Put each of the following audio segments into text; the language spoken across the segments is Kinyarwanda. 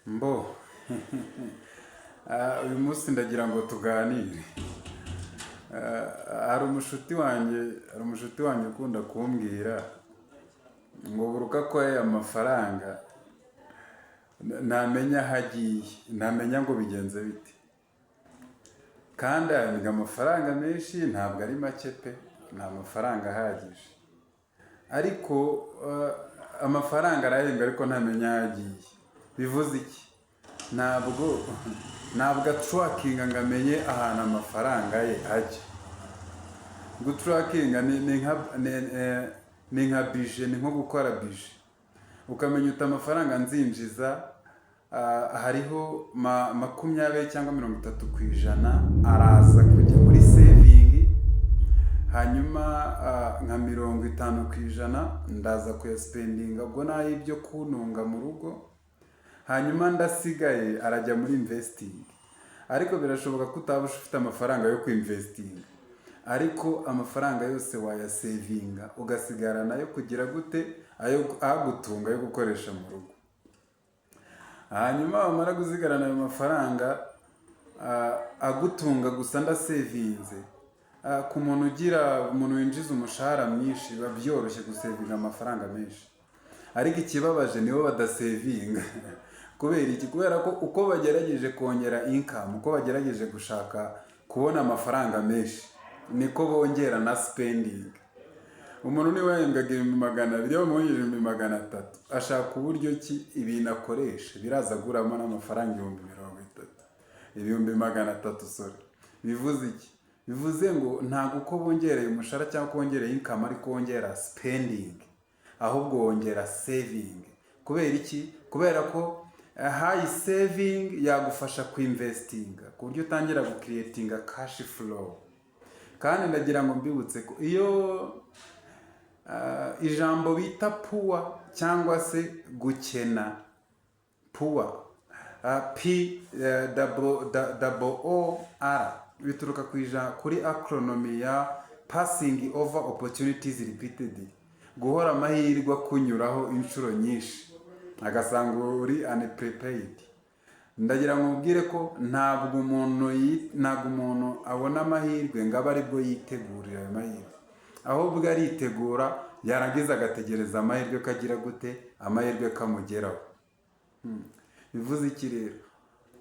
Mbo uyu munsi ndagira ngo tuganire. Hari umushuti wanjye ukunda kumbwira ngo buri uko akoreye amafaranga ntamenya aho agiye, ntamenya ngo bigenze bite. Kandi ahembwa amafaranga menshi, ntabwo ari make pe, ni amafaranga ahagije. Ariko amafaranga arahembwa ariko ntamenya aho agiye. Bivuze iki? Ntabwo atrackinga ngo amenye ahantu amafaranga ye ajya. Gutrackinga ni nka budget, ni nko gukora budget. Ukamenya uti amafaranga nzinjiza, hariho 20 cyangwa 30% araza kujya muri saving, hanyuma nka 50% ndaza kuyaspendinga, ubwo ni ay'ibyo kuntunga mu rugo, hanyuma ndasigaye arajya muri investing. Ariko birashoboka ko utaba ufite amafaranga yo kwinvestinga, ariko amafaranga yose wayasavinga ugasigarana ayo kugira gute? Ayo agutunga, yo gukoresha mu rugo. Hanyuma wamara gusigarana ayo mafaranga agutunga gusa ndasavinze, ku muntu ugira, umuntu winjiza umushahara mwinshi, biba byoroshye gusavinga amafaranga menshi. Ariko ikibabaje, nibo badasavinga. Kubera iki? Kubera ko uko bagerageje kongera income, uko bagerageje gushaka kubona amafaranga menshi, niko bongera na spending. Umuntu niba yahembwaga 200,000, iyo bamwongeje 300,000, ashaka uburyo ki ibintu akoresha biraza aguramo n'amafaranga 30,000, 300,000, sorry. Bivuze iki? Bivuze ngo ntabwo uko bongereye umushahara cyangwa uko wongereye income ariko wongera spending, ahubwo wongera saving. Kubera iki? Kubera ko high saving yagufasha kuinvestinga ku buryo utangira gucreatinga cash flow. Kandi ndagira ngo mbibutse ko iyo ijambo bita poor cyangwa se gukena, poor, P double O R, bituruka kuri acronym ya passing over opportunities repeatedly, guhora amahirwe akunyuraho inshuro nyinshi agasanga uri unprepared. Ndagira ngo mubwire ko ntabwo umuntu abona amahirwe ngo abe aribwo yitegurira ayo mahirwe, ahubwo aritegura, yarangiza agategereza amahirwe ko agira gute? Amahirwe kamugeraho. Bivuze iki rero?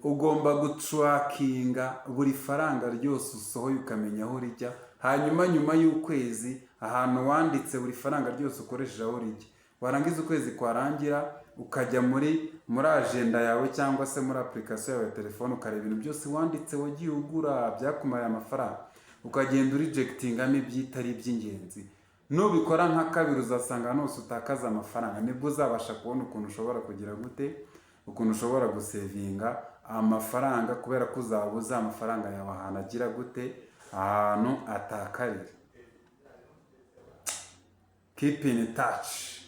Ugomba gutrackinga buri faranga ryose usohoye, ukamenya aho rijya. Hanyuma nyuma y'ukwezi, ahantu wanditse buri faranga ryose ukoresheje aho rijya, warangiza ukwezi kwarangira ukajya muri agenda yawe cyangwa se muri application yawe ya telefone, ukareba ibintu byose wanditse wagiye ugura byakumariye amafaranga, ukagenda urejectingamo ibyitari iby'ingenzi. Nubikora nka kabiri, uzasanga ahantu hose utakaza amafaranga. Nibwo uzabasha kubona ukuntu ushobora kugira gute, ukuntu ushobora gusavinga amafaranga, kubera ko uzaba uzi amafaranga yawe ahantu agira gute, ahantu atakarira. Keep in touch.